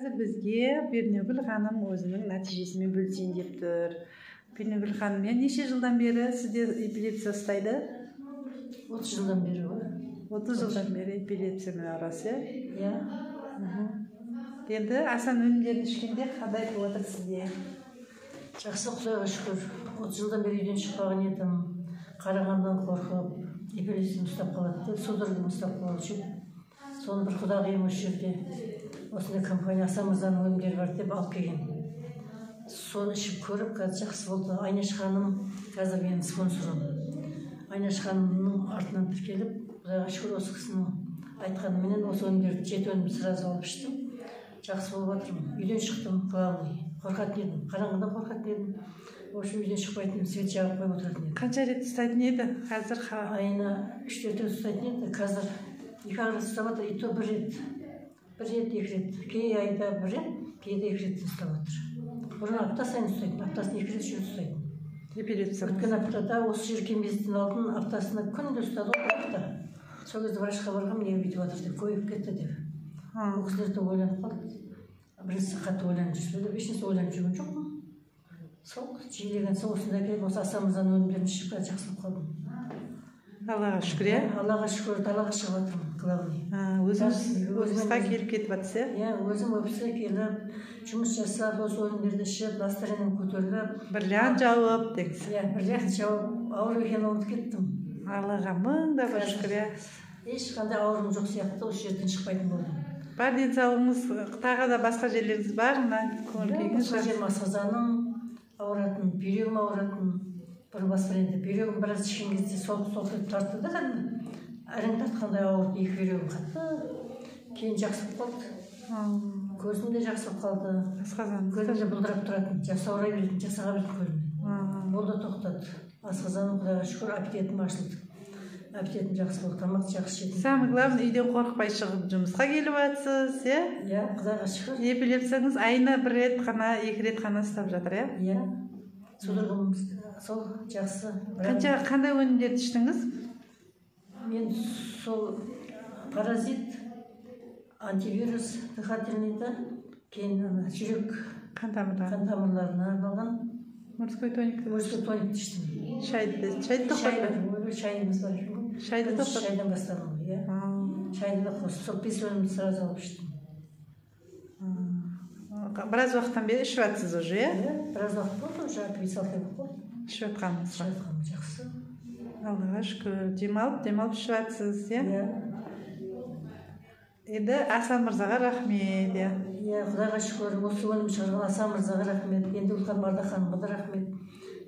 Қазір бізге Пернегүл ханым өзінің нәтижесімен бөлісейін деп тұр. Пернегүл ханым, иә, неше жылдан бері сізде эпилепсия ұстайды? 30 жылдан бері ғой. 30 жылдан бері эпилепсиямен ауырасыз, иә? Иә. Енді Асан өнімдерін ішкенде қандай болып жатыр сізде? Жақсы, Құдайға шүкір. 30 жылдан бері үйден шықпаған едім. Қарағандан қорқып, эпилепсиям ұстап қалады деп, судорогам ұстап қалады деп. Соны бір құдағиым осы жерде осындай компания Асан мырзаның өнімдері бар деп алып келген. Соны ішіп көріп, қазір жақсы болды. Айнаш ханым қазір менің спонсорым. Айнаш ханымның артынан тіркеліп, Құдайға шүкір, осы кісінің айтқаныменен осы өнімдерді, 7 өнімді сразу алып іштім. Жақсы болып жатырмын. Үйден шықтым, главный. Қорқатын едім, қараңғыдан қорқатын едім. В общем, үйден шықпайтын едім, свет жағып қойып отыратын едім. Қанша рет ұстайтын еді? Қазір айына 3-4 рет ұстайтын еді, қазір 2 рет ұстап жатыр, и то бір рет. Бір рет, 2 рет. Кей айда бір рет, кейде 2 рет ұстап жатыр. Бұрын апта сайын ұстайтын, аптасына 2 рет, 3 рет ұстайтын. Эпилепсия. Өткен аптада осы жер келместен алдын аптасына күнде ұстады ғой, бір апта. Сол кезде врачқа барғанмын, неге бүйтіп жатыр деп, көбейіп кетті деп. Ол кісілер де ойланып қалды. Бірінші қатты ойланып жүрсіз деп, ешнәрсе ойланып жүрген жоқпын. Сол жиілеген соң осында келіп, осы Асан мырзаның өнімдерін ішіп жақсы болып қалдым. Аллаға шүкір, иә? Аллаға шүкір, далаға шығып жатырмын, главный. Өзіңіз офисқа келіп кетіп жатсыз, иә? Иә, өзім офиске келіп, жұмыс жасап, осы өнімдерді ішіп, настроением көтеріліп. Бриллиант жауып деңіз. Иә, бриллиант жауып, ауру екенін ұмытып кеттім. Аллаға мың да бір шүкір, иә? Ешқандай ауруым жоқ сияқты, осы жерден шықпайтын болдым. Бар денсаулығыңыз, тағы да басқа жерлеріңіз бар ма? Көңіл күйіңіз жақсы. Басқа жерім асқазаным ауыратын, бүйрегім ауыратын. Бұрын басқа енді бүйрегім біраз ішкен кезде солқ-солқ етіп тартты да, кәдімгі әрең тартқандай ауырды, екі бүйрегім қатты. Кейін жақсы болып қалды. Көзім де жақсы болып қалды. Асқазаным. Көзім де бұлдырап тұратын, жасаура беретін, жасаға беретін көзім. Ол да тоқтады. Асқазаным, Құдайға шүкір, аппетитім ашылды. Аппетитім жақсы болды, тамақ жақсы жедім. Самое главное, үйден қорықпай шығып жұмысқа келіп жатсыз, иә? Иә, Құдайға шүкір. Эпилепсияңыз айына бір рет қана, 2 рет қана ұстап жатыр, иә? Иә. Судорогым сол жақсы. Қанша, қандай өнімдерді іштіңіз? Мен сол паразит, антивирус, дыхательныйды, кейін жүрек қан тамырларына арналған морской тоник. Морской тоникті іштім. Шайды тоқтатпай. Шайымыз бар екен ғой. Шайды тоқтат. Шайдан бастадым ғой, иә. Шайды да қосып, сол 5 өнімді сразу алып іштім. Біраз уақыттан бері ішіп жатсыз уже, иә? Иә, біраз уақыт болды уже, 5-6 ай болып қалды. Ішіп жатқаныңызға. Ішіп жатқаным жақсы. Аллаға шүкір, демалып ішіп жатсыз, иә? Иә. Енді Асан мырзаға рахмет, иә? Иә, Құдайға шүкір, осы өнім шығарған Асан мырзаға рахмет, енді Ұлхан Мардақ ханымға да рахмет.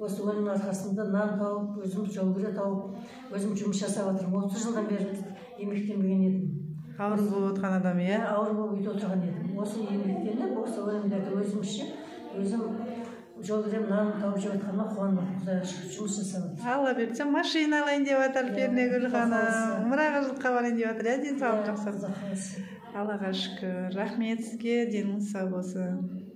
Осы өнімнің арқасында нан тауып, өзім жолгүре тауып, өзім жұмыс жасап жатырмын. 30 жылдан бері еңбектенбеген едім. Ауру болып отырған адам, иә? Ауру болып үйде отырған едім. Осы еңбектеніп, осы өнімдерді өзім ішіп, өзім жолгүрем нан тауып жеп жатқаныма қуанып, Құдайға шүкір, жұмыс жасап жатырмын. Алла бұйыртса, машина алайын деп жатыр Пернегүл ханым. Умраға жылқы барайын деп жатыр, иә, денсаулық жақсы. Аллаға шүкір. Рахмет сізге, деніңіз сау болсын.